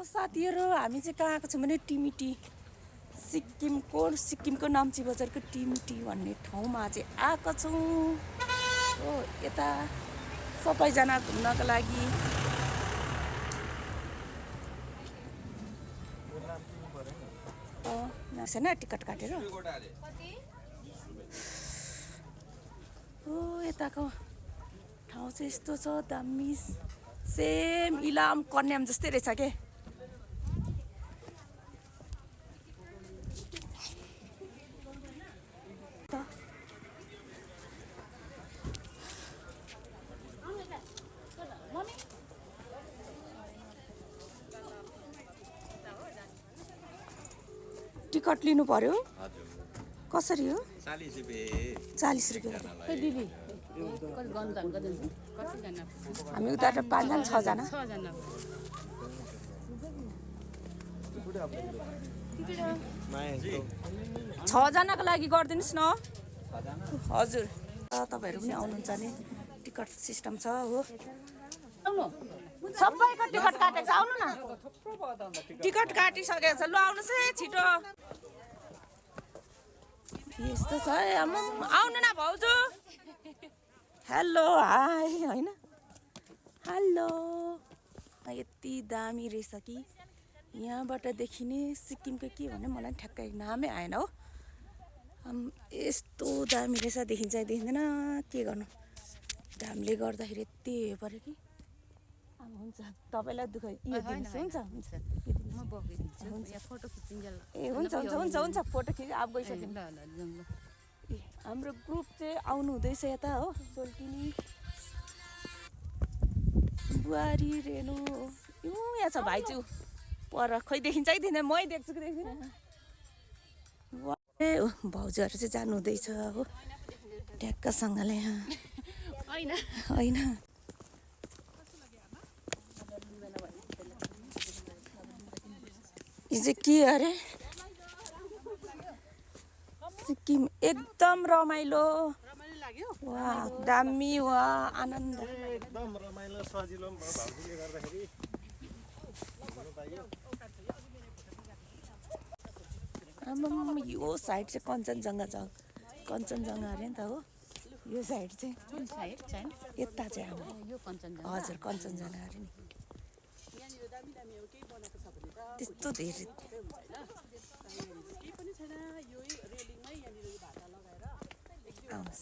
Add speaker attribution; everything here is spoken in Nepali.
Speaker 1: साथीहरु हामी चाहिँ कहाँ आएको छौँ भने टिमिटी सिक्किमको नाम्ची बजारको टिमिटी भन्ने ठाउँमा चाहिँ आएको छौँ हो। यता सबैजना घुम्नको लागि नसेन टिकट काटेर हो। यताको ठाउँ चाहिँ यस्तो छ दामी, सेम इलाम कन्याम जस्तै रहेछ के। टिकट लिनु पर्यो? कसरी हो? 40 रुपियाँ। दिदी हामी उता 5 जना 6 जना 6 जनाको लागि गरिदिनुहोस् न। हजुर तपाईहरु पनि आउनुहुन्छ नि, टिकट सिस्टम छ हो। सबैको टिकट काटेको छ, आउनु न। टिकट काटिसकेको छ, लु आउनुहोस् है छिटो। यस्तो छ है, आउनु न भाउजू। हेलो हाई हैन, हेलो। यति दामी रहेछ कि यहाँबाट देखिने सिक्किमको के भने मलाई ठ्याक्कै नामै आएन हो। यस्तो दामी रहेछ, देखिन्छ देखिँदैन के गर्नु, घामले गर्दाखेरि यति उयो पऱ्यो कि। अब हुन्छ तपाईलाई दुःख यो दिनुहोस्, हुन्छ हुन्छ म बोकिदिन्छु। यहाँ फोटो खिचिन्जेल ए हुन्छ हुन्छ हुन्छ हुन्छ फोटो खिच अब गइसक्यो। ल ए हाम्रो ग्रुप चाहिँ आउनु हुँदैछ यता हो। सोल्टिनी बुहारी रेणु यहाँ छ भाइचू पर, खोइ देखिन्छ है देखिँदैन, मै देख्छु कि देख्दिनँ। भाउजूहरू चाहिँ जानु हुँदैछ हो ट्याक्कसँगले यहाँ होइन होइन। यो चाहिँ के अरे सिक्किम एकदम रमाइलो लाग्यो। वा दामी, वा आनन्द
Speaker 2: एकदम रमाइलो सजिलो पनि भयो भाउजूले गर्दाखेरि।
Speaker 1: आमाम यो साइड चाहिँ कञ्चनजङ्घा छ, कञ्चनजङ्घा अरे नि त हो। यो साइड चाहिँ यता चाहिँ हाम्रो हजुर कञ्चनजङ्घा अरे नि। त्यस्तो धेरै आउँछ।